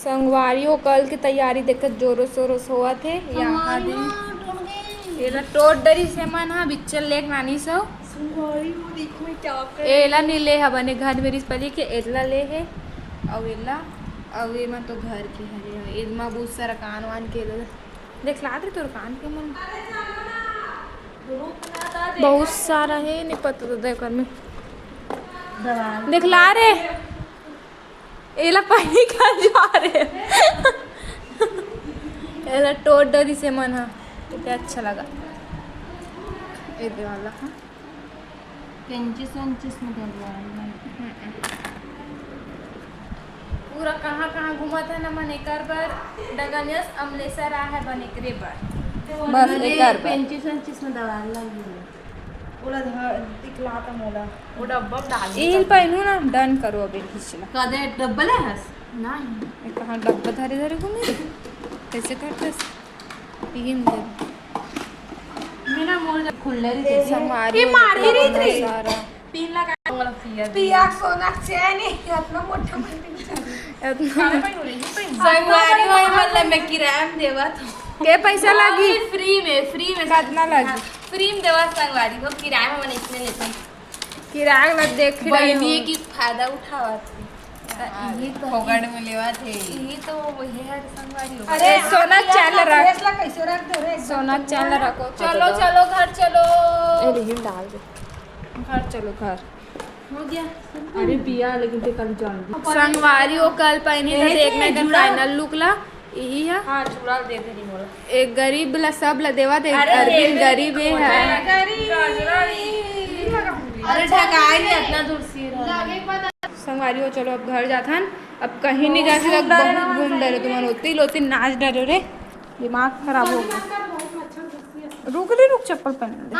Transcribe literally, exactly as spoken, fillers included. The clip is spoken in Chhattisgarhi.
संगवारी हो, कल के तैयारी देखत जोरों शोरों से होवत हे। यहाँ दे एला टोट डरिस हे मन हा, बिच्चल लेक नानी सो। एला नी ले हा बने, घर में रिस पली के एला ले हे। अउ एला, अउ एमा तो घर के हरे, एमा बहुत सारा कान वान के एला देख लात रे तोर कान के मन। बहुत सारा हे, नहीं पता तो देख में। देख ला रे। एला पानी का जा रे। एला टोट डरिस हे मन हा। तो क्या अच्छा लगा। ए दे वाला, हाँ। पेंचिस वेंचिस में दे दे। पूरा कहाँ-कहाँ घूमत हे ना मन एकर बर। डगनियस अमलेसर आ हे बन एकरे बर। बस एकर बर। पेंचिस वेंचिस में दवा लगी। ओला धर, दिखला त मोला। वो डब्बा में डाल दे। इल पहिनू ना, done करो अबे खींचला। कदे डब्बा ले हस? नहीं। ये कहाँ डब्बा धरे धरे घूमे? कैसे करते? इही में दे। मेरा मोर जब खुल्ला रही थी। संगवारी ये हो मार ही रही थी। सारा। पिन लगा। पिया सोना चैन है, इतना मोटा मन पिन। इतना। संगवारी हो, मतलब मैं किराया में देवा था। के पैसा लागी? Free में, free में। कितना लागी? Free में देवा संगवारी हो, किराया में मैंने इसमें लेते हैं। किराया में देख रही बहनी हूँ। की फायदा उठावा थी। हाँ, यही तो फोकट में लेवा थे। यही तो वही है संगवारी हो। अरे, सोना आप चैन रख। कैसे रख दे रे? सोना चैन रखो। चलो, चलो, घर चलो। ए, रिहिम डाल दे। घर चलो, घर। हो गया। अरे पिया, लेकिन ते कल जल्दी। संगवारी हो, कल पहिनी ए, ला देखना है जुड़ा। Final look ला। यही है। हाँ, जुड़ा दे दे नी मोला। एक गरीब ला सब ला देवा दे, अरे, अरविंद गरीब ये है। गरीब। अरे ढकाए नहीं, इतना दूर से रहा। संगवारी हो, चलो अब घर जाथन। अब कहीं नहीं जा सकत, बहुत घूम डरे तुमन, ओती लोती नाच डरे रे, दिमाग खराब हो गया। रुक रे, रुक, चप्पल पहन ले।